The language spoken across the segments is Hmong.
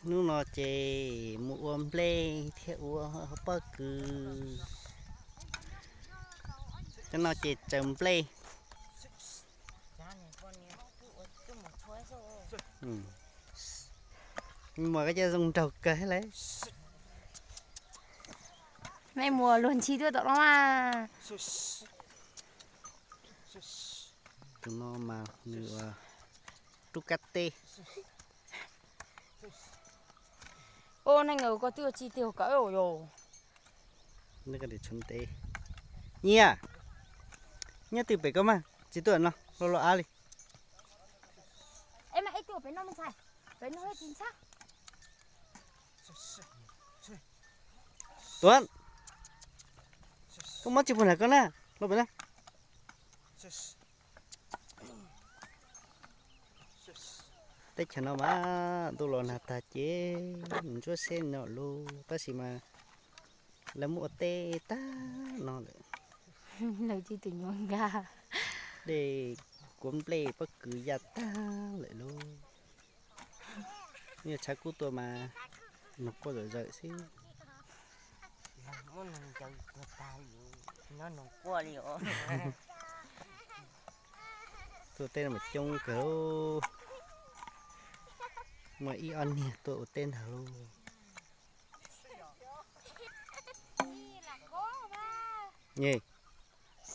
Hnub no ces mus ua nplej thiab ua pob kws. Cov no ces tsaws nplej. Muam koj coj zoo nraug kawg lawm. Nej muab luag ntxhi tuaj tom no mas. Tus no mas nws ua rub kab teb. Ua neej koj twb ua tsis tiag kawm yos. Nyiaj, nyiaj twg pem koj mas tsis tuaj no lo lo av li. Tuam, koj muab tsis pum nram koj na, los pem na. Teb chaws no mas ntuj los nag tag ces ntsuab xeb no lug tab sis mas lawv muab ua teb tag no lawm. Lawv tsis tus nyuag nkag dej kuav nplej pob kws ya tag lawm lauj. Yog tshav kub tuaj mas noog quaj zawm zawm xwb. Tuaj teb no mas coob kawg. Muaj ib ob niag tuaj ua teb ntag lauj.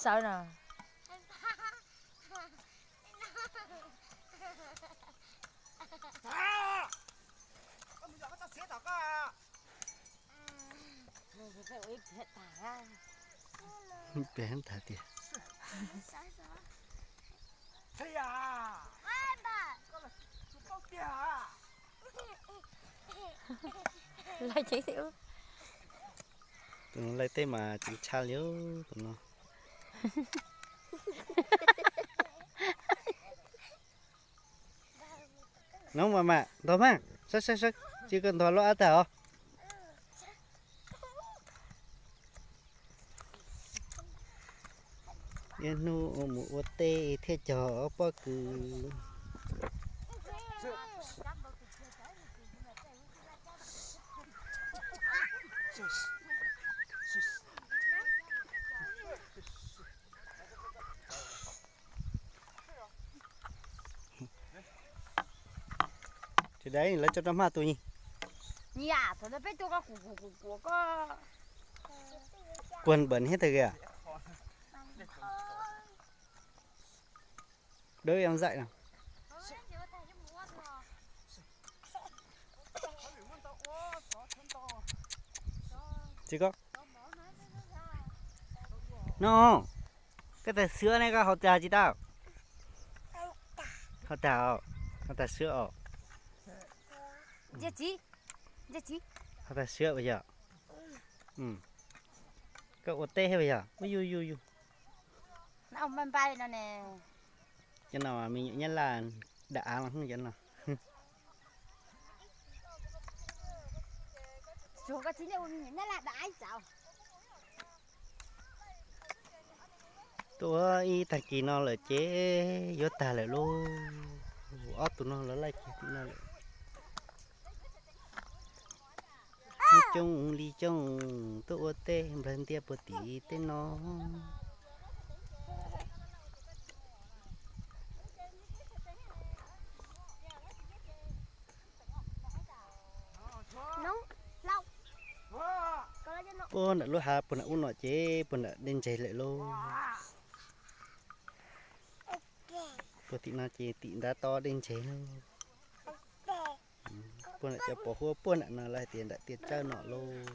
Sawv no. Peb tag tias laij teb mas tsis tshaj li tus no. No mas mas ntog mas, sawv sawv sawv, tsis koj ntog loj ab tag os. Niaj hnub mus ua teb thiaj cog ob pob kws. Tsis dai lawv tso rau hmaj tus ni. Kuag npam thiab tag kis. Đứa em dạy nào. Tsis có. No, cái tais sứa này có hột cà gì tao? Hột cà, hột cà sứa ổ. Hột cà sứa bây giờ. Koj ua teb bây giờ. Ui yu yu yu. Cov no me nyuam Nyab Laj dam av los cov no. Tuaj ua ib tag kis no lawm ces yuav tag lawm lauj. Ob tug no lawv laij kiag tim no lawm. Coob li coob, tuaj ua teb nplawg ntiaj puag tim teb no. Puag nram lub hav puag nram ub no ces puag nram dej ntseg lawm lauj. Puag tim no ces tim nrad tod dej ntseg lauj. Puag nram cov pos huab puag nram no lawv hais tias nram tiaj tsawb no lauj.